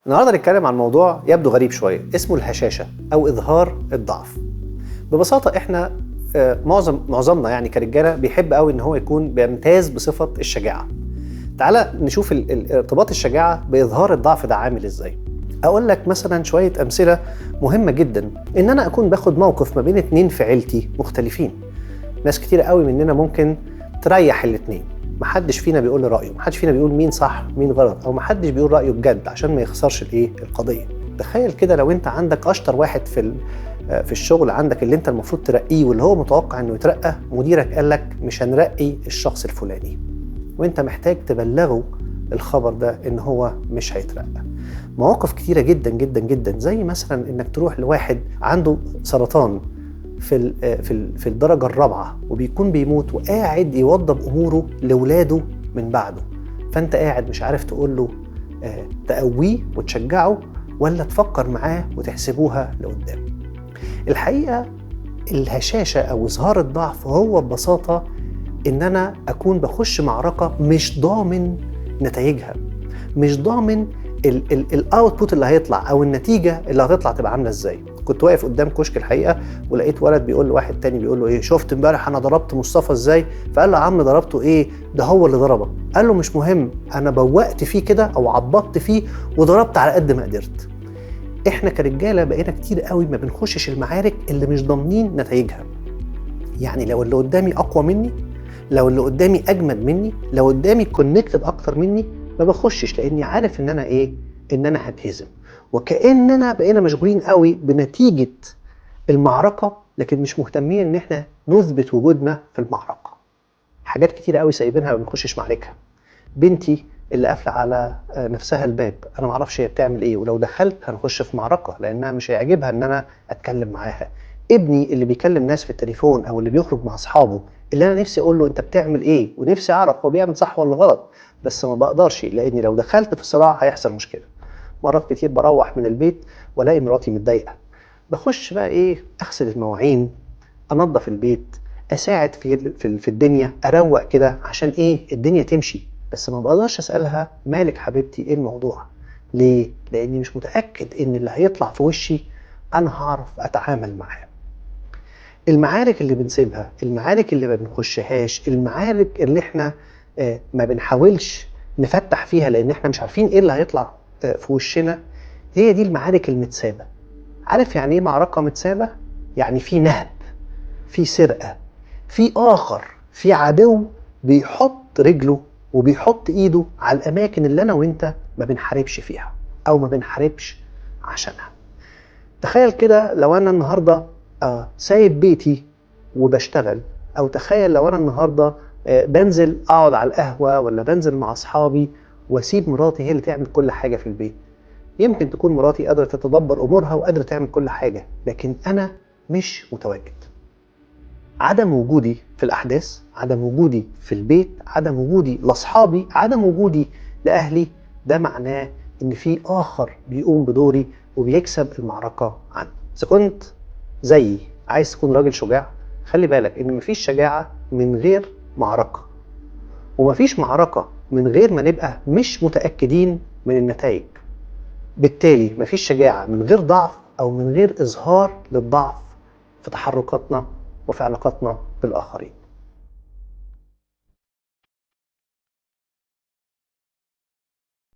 النهارده نتكلم عن موضوع يبدو غريب شوية، اسمه الهشاشه او اظهار الضعف. ببساطة احنا معظمنا يعني كرجاله بيحب قوي ان هو يكون بيمتاز بصفة الشجاعة. تعالى نشوف ارتباط الشجاعة باظهار الضعف ده عامل ازاي. اقول لك مثلا شوية امثلة مهمة جدا، ان انا اكون باخد موقف ما بين اتنين في عيلتي مختلفين. ناس كتير قوي مننا ممكن تريح الاتنين، محدش فينا بيقول رأيه، محدش فينا بيقول مين صح مين غلط، او محدش بيقول رأيه بجد عشان ما يخسرش الايه القضية. تخيل كده لو انت عندك اشطر واحد في الشغل عندك اللي انت المفروض ترقيه واللي هو متوقع انه يترقى، مديرك قال لك مش هنرقي الشخص الفلاني، وانت محتاج تبلغه الخبر ده ان هو مش هيترقى. مواقف كتيرة جدا جدا جدا، زي مثلا انك تروح لواحد عنده سرطان في الدرجة الرابعة وبيكون بيموت وقاعد يوضب أموره لولاده من بعده، فأنت قاعد مش عارف تقول له تقوية وتشجعه ولا تفكر معاه وتحسبوها لقدام. الحقيقة الهشاشة أو إظهار الضعف هو ببساطة إن أنا أكون بخش معركة مش ضامن نتائجها، مش ضامن ال output اللي هيطلع أو النتيجة اللي هتطلع تبقى عاملة إزاي. كنت واقف قدام كشك الحقيقة ولقيت ولد بيقول لواحد تاني، بيقول له ايه، شفت امبارح انا ضربت مصطفى ازاي؟ فقال له يا عم ضربته ايه، ده هو اللي ضربك. قال له مش مهم، انا بوقت فيه كده او عبطت فيه وضربت على قد ما قدرت. احنا كرجاله بقينا كتير قوي ما بنخشش المعارك اللي مش ضامنين نتائجها. يعني لو اللي قدامي اقوى مني، لو اللي قدامي اجمد مني، لو قدامي connected اكتر مني، ما بخشش، لاني عارف ان انا ايه، ان انا هتهزم. وكأننا بقينا مشغولين قوي بنتيجة المعركة، لكن مش مهتمين ان احنا نثبت وجودنا في المعركة. حاجات كتير قوي سايبينها ما بنخشش معركة. بنتي اللي قافلة على نفسها الباب، انا ما اعرفش هي بتعمل ايه، ولو دخلت هنخش في معركة لانها مش هيعجبها ان انا اتكلم معاها. ابني اللي بيكلم ناس في التليفون او اللي بيخرج مع اصحابه، اللي انا نفسي اقول له انت بتعمل ايه، ونفسي اعرف هو بيعمل صح ولا غلط، بس ما بقدرش، لاني لو دخلت في صراع هيحصل مشكلة. مرات كتير بروح من البيت والاقي مراتي متضايقة، بخش بقى ايه، اغسل المواعين، انظف البيت، اساعد في الدنيا، اروق كده عشان ايه الدنيا تمشي، بس ما بقدرش اسالها مالك حبيبتي ايه الموضوع. ليه؟ لاني مش متاكد ان اللي هيطلع في وشي انا هعرف اتعامل معاه. المعارك اللي بنسيبها، المعارك اللي ما بنخشهاش، المعارك اللي احنا ما بنحاولش نفتح فيها لان احنا مش عارفين ايه اللي هيطلع في وشنا، هي دي المعارك المتسابة. عارف يعني ايه معركة متسابة؟ يعني في نهب، في سرقة، في آخر، في عدو بيحط رجله وبيحط ايده على الأماكن اللي أنا وإنت ما بنحاربش فيها أو ما بنحاربش عشانها. تخيل كده لو أنا النهاردة سايب بيتي وبشتغل، أو تخيل لو أنا النهاردة بنزل أقعد على القهوة ولا بنزل مع أصحابي واسيب مراتي هي اللي تعمل كل حاجة في البيت. يمكن تكون مراتي قادرة تتدبر أمورها وقادرة تعمل كل حاجة، لكن أنا مش متواجد. عدم وجودي في الأحداث، عدم وجودي في البيت، عدم وجودي لأصحابي، عدم وجودي لأهلي، ده معناه إن في آخر بيقوم بدوري وبيكسب المعركة عني. إذا كنت زيي عايز تكون راجل شجاع، خلي بالك إن مفيش شجاعة من غير معركة، ومفيش معركة من غير ما نبقى مش متأكدين من النتائج. بالتالي مفيش شجاعة من غير ضعف أو من غير إظهار للضعف في تحركاتنا وفي علاقاتنا بالآخرين.